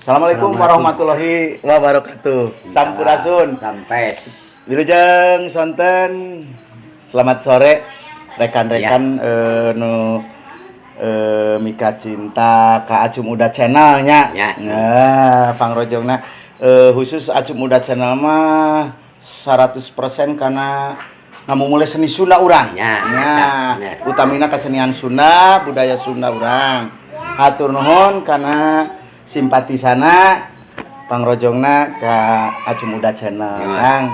Assalamualaikum warahmatullahi wabarakatuh. Sampurasun. Rampes. Wilujeng sonten. Selamat sore rekan-rekan nu mika cinta ka Acum Uda channelnya. Ya. Nah, pangrojongna khusus Acum Uda channel mah 100% karena ngamumule seni Sunda urang. Ya, Ya, bener. Utamina kesenian Sunda, budaya Sunda urang. Hatur nuhun karena simpatisana pangrojongna ka Acum Uda channel. Ya. Kang,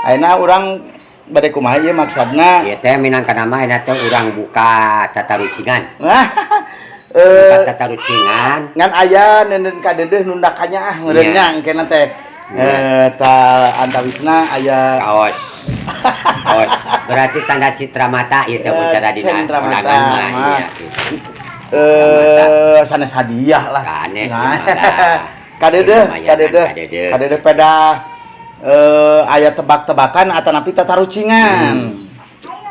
ayeuna urang bade kumaha ieu maksudna? Ieu teh minangka nama ayeuna teh urang buka tatarucingan. Buka tatarucingan. Ngan aya nenden kadeudeuh nunda kanyaah meureun nya engkena teh. Ta antawisna aya Kaos. Kaos. Berarti tanda citra mata ieu teh bicara dina cendra mata, undangan mah. Mah. Iya, gitu. Sanes hadiah lah. Sanes, Nah, lah. kadeudeuh, Lumayan, kadeudeuh. Kadeudeuh. Kadeudeuh pedah aya tebak-tebakan atanapi tatarucingan.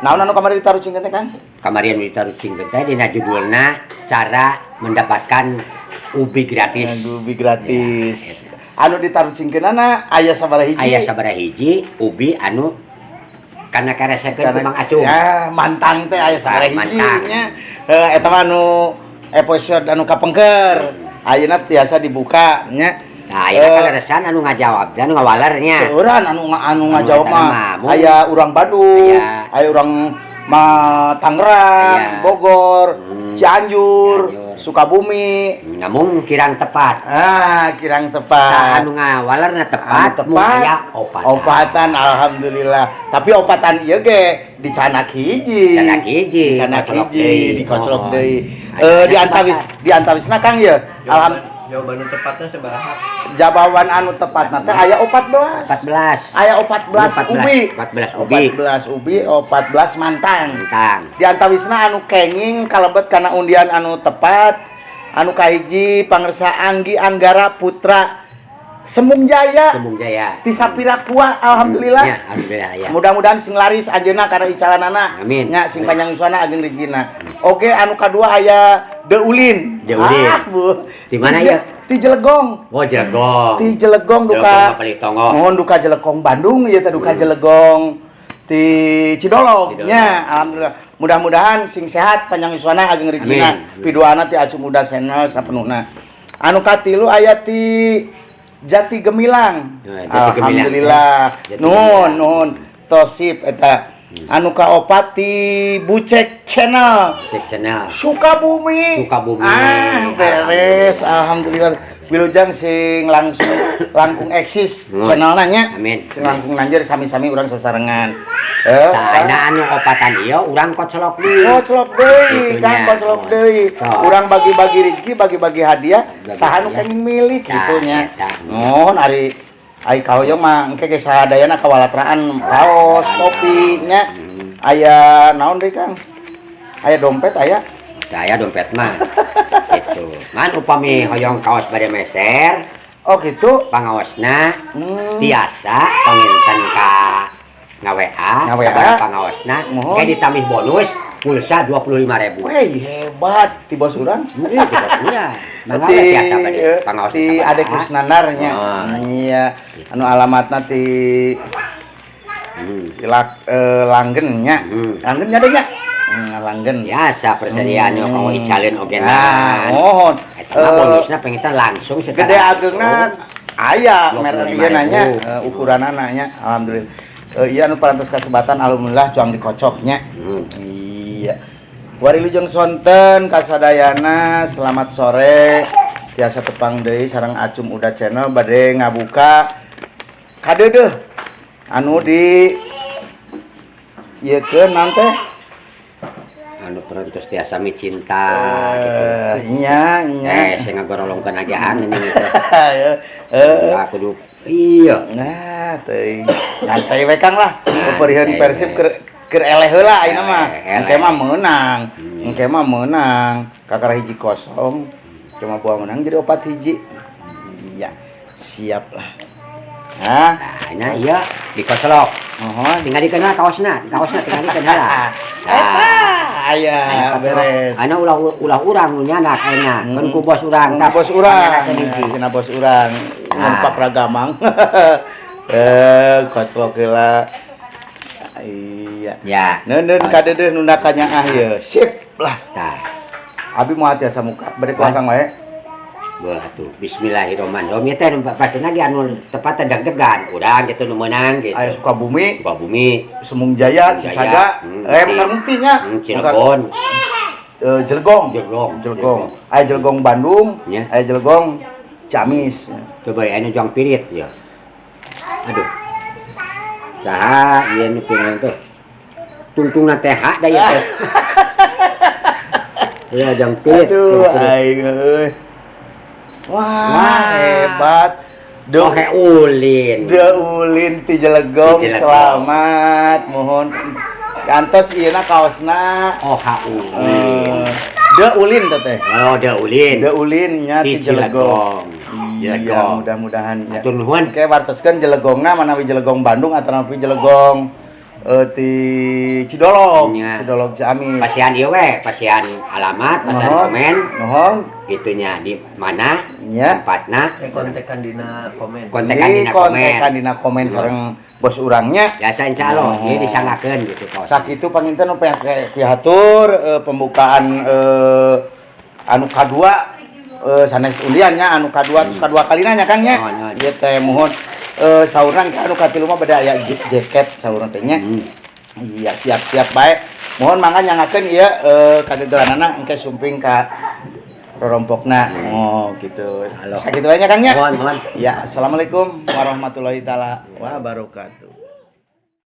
Naon anu kamari ditarucingkeun teh, Kang? Kamari anu ditarucingkeun teh dina judulna cara mendapatkan ubi gratis. Ubi gratis. Anu ditarucingkeunana aya sabaraha hiji? Aya sabaraha hiji ubi anu kana karesekeun ku Mang Acum. Ya, mantang teh aya sabaraha hiji Mantang. Nya. Eta mah anu episode anu kapengker. Ayeuna tiasa dibuka nya. Nah, ayeuna kaleresan anu ngajawab dan anu ngawalernya. Seueuran anu ngajawab Eta mah. Mah, mun. Aya urang Bandung, Aya. Aya urang ma Tangerang, Aya. Bogor, Cianjur, Cianjur. Sukabumi. Namun kirang tepat. Ah, kirang Tah tepat. Anu ngawalerna tepat, Anu mun aya opatan. Opatan, alhamdulillah. Tapi opatan ieu ge dicanak hiji. Dicanak hiji, Dicanak kocolok hiji, deui. dikocolok Mohon. deui. Aya Di antawis kesempatan. Di antawisna, Kang, ye. Jawaban jawaban tepatnya sabaraha? Jawaban anu tepatna teh aya 14. 14. Aya 14 ubi. 14 ubi. 14 ubi, 14 mantang. Mantang. Di antawisna anu kenging kalebet kana undian anu tepat anu kahiji pangersa Anggi Anggara Putra Semung Jaya. Sembung Jaya. Ti Sapira Kuah, alhamdulillah. Ya, alhamdulillah ya. Mudah-mudahan sing laris anjeunna kana icalanana. Amin. Nya sing panjang yuswana, ageng rezekina. Oke, anu kadua aya De Ulin. De Ulin. Ah, Bu. Di mana ya? Ti Jelegong. Oh, Jelegong. Ti Jelegong duka. Jelegong mah paling tonggoh. Mohon duka Jelegong Bandung ieu teh, duka Jelegong ti Cidolog Cidolog. Nya, alhamdulillah. Mudah-mudahan sing sehat, panjang yuswana, ageng rezekina. Amin. Piduana ti Acum Uda Channel sapenuhna. Anu katilu aya ti Jati Gemilang. Nah, Jati Gemilang. Alhamdulillah. Jati Nuhun, Gemilang. Nuhun. Tosip eta. Anu kaopat ti Bucek Channel. Cek channel. Sukabumi. Sukabumi. Ah, beres. Alhamdulillah. Wilujeng sing langsung langkung eksis Nuhun. channelna nya. Amin. Sing langkung nanjeur sami-sami urang sasarengan. Tah, ayeuna anu opatan ieu urang kocolok deui. Kocolok deui, Gitunya. Kang, kocolok deui. Sok. Urang bagi-bagi rezeki, bagi-bagi hadiah, Bagi saha nu hadiah. kenging milik Tah, gitu nya. Eta. Nuhun ari ai kahoyong mah engke ge sadayana kawalatraan kaos, topi nya. Aya naon deui, Kang? Aya dompet aya. Saya dompet mah. Gitu. Ngan upami hoyong kaos bade meser, Oh, gitu. Pangaosna tiasa panginten ka nga-WA, Nga-WA. Sabaraha pangaosna, Mohon. kayak ditambih bonus pulsa 25.000. Weh, hebat ti bos urang. Iya, ti bos urang. Mangga Ti tiasa bade pangaos ti Ade Kusnandar nya. Oh. Iya, anu alamatna ti Langgen nya. Langgen nya deh nya. Langgen. Biasa persediaan hmm. Kanggo icalin oge. Nah, mohon. Eta mah bonusna pengen langsung secara Gede agengna aya merek ieu 25.000. nanya ukuranana nya, alhamdulillah. Iya, anu parantos kasebatan alhamdulillah cuang dikocoknya. Iya. Wilujeng sonten kasadayana, selamat sore. Tiasa tepang deui sareng Acum Uda Channel bade ngabuka kadeudeuh anu di ieu keun naon teh? Anu parantos tiasa micinta gitu. Nya nya. Eh, saya ngagorolongkeun agehan ini gitu. Enggak kudu iya. Nah, teuing. Nyantai we, Kang, lah. Peperiheun Nyantai Persib we. Keur eleh heula ayeuna mah. Eleh. Engke mah meunang. Engke mah meunang. Kakara 1-0. Cuma buah menang jadi 4-1. Iya. Siap lah. Hah? Nah, ini iya dikocelok. Mohon. Tinggal dikenal kaosna, kaosna tinggal dikenal lah. Eta. Aya, beres. Anu ulah ulah urang nu nyandak ayeuna. Keun ku bos urang. Ku bos urang. Hiji. Sina bos urang. Ah. Numpak ragamang. Koclok heula. Iya. Ya. Neundeun kadeudeuh nunda kanyaah ieu. Sip lah. Tah. Abi moal tiasa muka. Bade ku Akang wae. Beuh atuh. Bismillahirrahmanirrahim. Ieu teh pasti lagi anu tepat teh deg-degan. Urang gitu nu meunang gitu. Aya Sukabumi, Sukabumi, Sumung Jaya, Jaya. Cisaga, Mekar Mukti nya. Cirebon, Jelegong. Jelegong. Jelegong. Aya Jelegong Bandung, Ya. aya Jelegong Ciamis. Coba ya anu juang pirit ya. Aduh. Saha ieu nu pinang teh? Tungtungna teh hak da ieu teh. Ya juang pirit. Aduh, juang pirit. aing euy. Wah, Wah. hebat. Oh, Duh, ulin. Deu ulin ti Jelegong, Ti Jelegong. selamat mohon. Antos ieu na kaosna. Oh, ha ulin. Deu ulin teh teh. Oh, deu ulin. Deu ulin nya ti Ti Jelegong. Cilegong. Iya, Jelegong. mudah-mudahan ya. Hatur nuhun. Oke, wartoskeun Jelegongna manawi Jelegong Bandung atau manawi Jelegong ti Cidolog, Nya. Cidolog Ciamis. Pasihan ieu we, pasihan alamat, pasihan Nuhun. komen, Nuhun. gitunya di mana, Nya. tempatna, Kontekan dina komen. kontekan dina komen. Kontekan dina komen sareng bos urangnya. Biasa insya Allah, Oh. ieu disanggakeun gitu kos. Sakitu panginten nu pihatur pembukaan anu kadua sanes undiannya anu kadua terus kadua kalina nya Kang nya. Nuhun, nuhun. Ieu teh muhun saurna ke anu katilu mah beda aya jaket saurna teh nya. Iya, siap-siap bae. Mohon mangga nyangakeun ieu kagegelanana engke sumping ka rorompokna. Oh, gitu. Halo. Sakitu wae nya Kang nya. Mohon, mohon. Ya, assalamualaikum warahmatullahi taala wabarakatuh.